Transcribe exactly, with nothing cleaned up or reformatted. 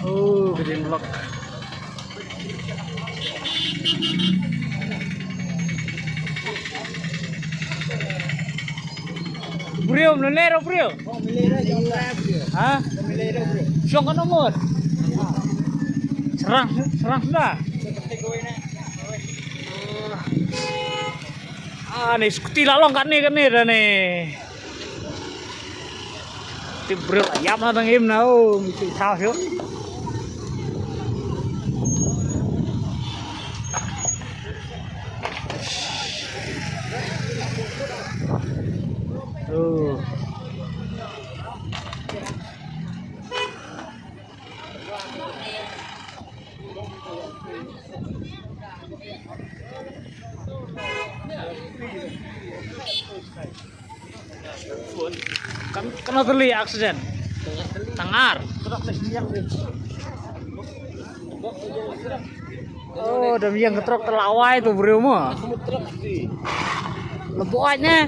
Oh, ka jingïalok. Briew, mlien ruh briew. Ha? Shong katno ngut? Shrang, shrang suda. Ah, ne scooty la long katne, katne da ne. Te briew la ïap na tang im na, oh, mi ti thaw shuh. Oh. Kan, kan teli accident. Tang ar. Oh, da ïeng ka trok, te la wai tu briew mo. Leboh ne.